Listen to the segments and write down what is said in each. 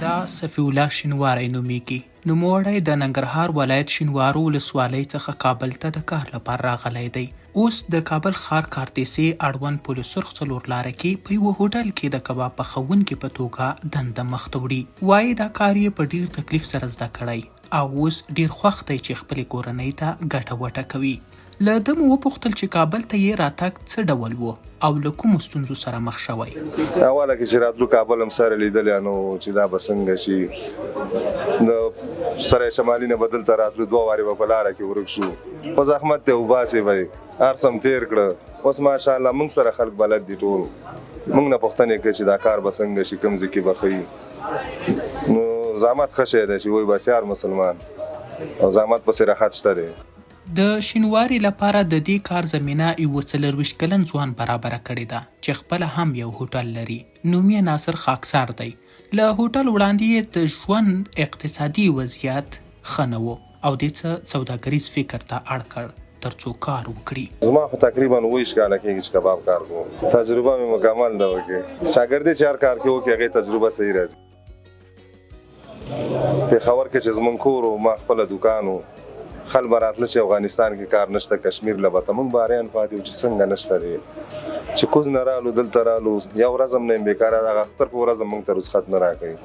دا صفي الله شینواری نومېږي. نوموړی د ننګرهار ولایت شینوارو ولسوالۍ څخه کابل ته د کار لپاره راغلی دی. اوس د کابل ښار کارتېسې اړوند پل سرخ څلور لاره کې په یوه هوټل کې د کباب پخوونکي په توګه دنده مخته وړي. وايي دا کار یې په ډېر تکلیف سره زده کړی او اوس ډېر خوښ دی چې خپلې کورنۍ ته ګټه وټه کوي. له ده مو وپوښتل چې کابل ته یې راتګ څه ډول و او له کومو ستونزو سره مخ شوی؟ اوله کې چې راتلو کابل هم سره لیدلی نو چې دا به څنګه شي، د سرای شمالي نه به دلته راتلو، دوه وارې به په لاره کې ورک شو، خو زحمت دی وباسې به یې، هر څه هم تېر کړه. اوس ماشاءالله موږ سره خلک بلد دي، ټول موږ نه پوښتنې کوي چې دا کار به څنګه شي، کوم ځای کې به ښه وي. نو زحمت ښه شی دی چې وایي بس یار مسلمان او زحمت پسې راحت شته دی. د شینواري لپاره د دې کار زمینه یوه 24 کلن ځوان برابره کړې ده چې خپله هم یو هوټل لري. نوم یې ناصر خاکسار دی. له هوټل وړاندې یې د ژوند اقتصادي وضعیت ښه نه و او دې څه سوداګریز فکر ته اړ کړ تر څو کار وکړي. زما خو تقریبا 27 کاله کېږي چې کباب کار کوم. تجربه مې مکمل ده پکې. شاګردي چې هر کار کې وکړي هغې تجربه صحیح راځي. پېښور کې چې زمونږ کور و، ما خپله دوکان و، خلک به راتله چې افغانستان کې کار نشته، کشمیر له به ته، مونږ به حیران پاتې وو چې څنګه نشته دی، چې کوز نه رالو دلته رالو، یو ورځ هم نه یم بېکاره، دغه اختر په ورځ هم مونږ ته رخصت نه راکوي.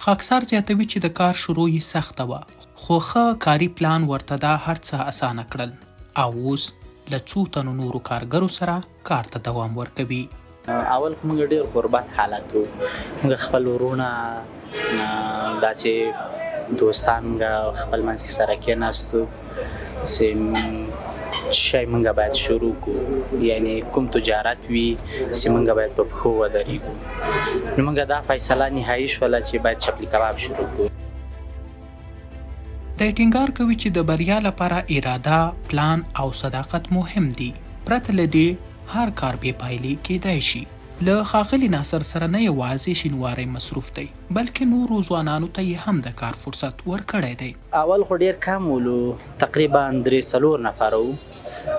خاکسار زیاتوي چې د کار شروع یې سخته وه، خو ښه کاري پلان ورته دا هر څه اسانه کړل او اوس له څو تنو نورو کارګرو سره کار ته دوام ورکوي. اول خو موږ ډیر غربت حالت وو، موږ خپل وروڼه داسې دوستان موږ خپل منځ کې سره کېناستو چې شی موږ باید شروع کو، یعنی کوم تجارت وي چې موږ باید په پښو ودرېږو. نو موږ دا فیصله نهایي شوله چې باید چپلي کباب شروع کړو. دی ټینګار کوي چې د بریا لپاره اراده، پلان او صداقت مهم دي، پرته له دې هر کار بې پایلې کېدای شي. له ښاغلي ناصر سره نه یوازې شینواری مصروف دی، بلکې نورو ځوانانو ته یې هم د کار فرصت ورکړی دی. اول خو ډېر کم ولو، تقریبا درې څلور نفره وو،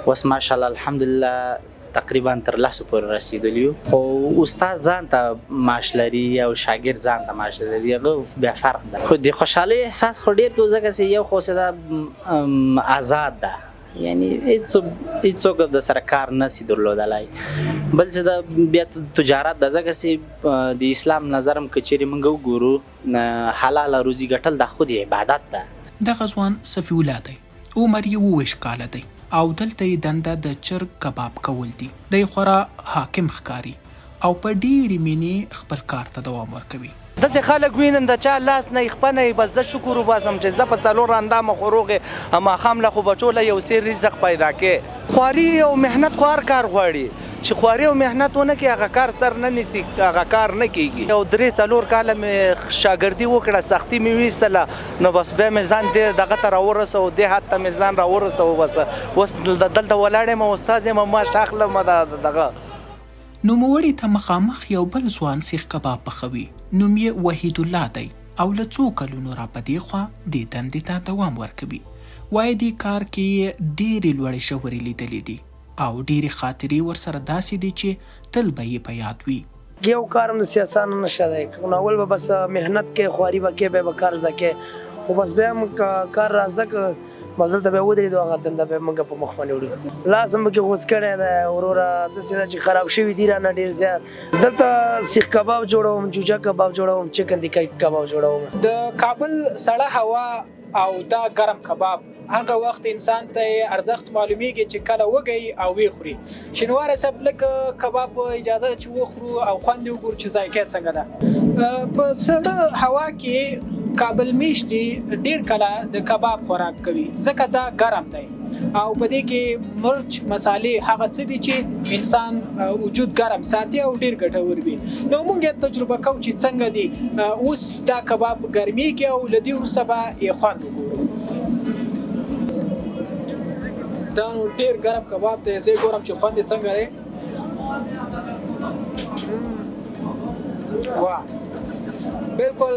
اوس ماشاءالله الحمدلله تقریبا تر لسو پورې رسېدلي یو، خو استاد ځان ته معاش لري او شاګرد ځان ته معاش لري، هغه بیا فرق ده. خو د خوشحالۍ احساس خو ډېر کوو، ځکه چې یو خو څه ده آزاد ده، یعنی هیڅوک د سره کار نه سي درلودلای. بل څه ده بیا تجارت ده، ځکه چې د اسلام نظر هم که چیرې موږ وګورو حلاله روزي ګټل دا خود عبادت ده. دغه ځوان صفي الله دی، عمر یې 27 کاله دی او دلته یې دنده د چرګ کباب کول دي. دی خورا حاکم ښکاري او په ډېرې مینې خپل کار ته دوام ورکوي. داسې خلک وینم د چا لاس نه یې خپه نه یې، بس زه شکر وباسم چې زه په څلور اندامه خو روغ یم، ماښام له خو بچو له یو سیر رزق پیدا کې. خواري او محنت خو هر کار غواړي، چې خواري او محنت ونه کړي هغه کار سر نه نیسي، هغه کار نه کیږي. یو درې څلور کاله مې شاګردي وکړه، سختي مې ویستله، نو بس بیا مې ځان دې دغه ته راورسوه، دې حد ته مې ځان راورسوه. بس اوس دلته ولاړ یم، استاد یم، معاش اخلم دغه. نوموړي ته مخامخ یو بل ځوان سیخ کباب پخوي، نوم یې وحیدالله دی او له څو کلونو راپدېخوا دې دندې ته دوام ورکوي. وایي دې کار کې یې ډېرې لوړې ژورې لیدلې دي او ډېرې خاطرې ورسره داسې دي چې تل به یې په یاد وي. یو کار هم داسې اسانه نشه دی، نو اول به بس محنت کې، خواري به کې، بیا به کار زده کې، خو بس بیا هم کار را زده که بس دلته بیا ودرېدو، هغه دنده بیا موږ په مخ باندې وړو. لاس هم پکې غوڅ کړی دی وروره، داسې ده چې خراب شوي دي رانه ډېر زیات. دلته سیخ کباب جوړوم، جوجه کباب جوړوم، چکن دیکای کباب جوړوم. د کابل سړه هوا او دا ګرم کباب هغه وخت انسان ته ارزښت معلومیږي چې کله وږی او وی خوري. شینواری صاحب لږ کباب اجازه ده چې وخورو او خوند یې وګورو چې ذایقه یې څنګه ده. په سړه هوا کې کابل میشتي ډیر کله د کباب خوراک کوي، ځکه دا ګرم دی او په دې کې مرچ مسالې هغه څه دي چې انسان وجود ګرم ساتي او ډیر ګټور وي. نو موږ یې تجربه کوو چې څنګه دي اوس دا کباب ګرمیږي او له دې وروسته به یې خوند وګورو. دا نو ډیر ګرم کباب دی، زه یې ګورم چې خوند یې څنګه دی. واه بالکل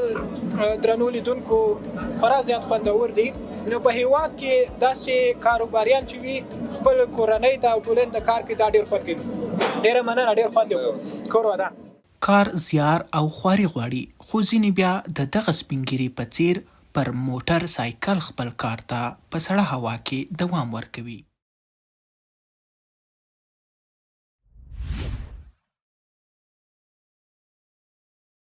درنو لیدونکو خورا زیات خوندور دي. نو په هیواد کې داسې کاروباریان چې وي خپل کورنۍ ته او ټولنې ته کار کوي، دا ډیر خوند کوي. ډیره مننه، ډیر خوند یې وکړ. کور ودان. کار زیار او خواري غواړي، خو ځینې بیا د دغه سپین ږیري په څېر پر موټر سایکل خپل کار ته په سړه هوا کې دوام ورکوي.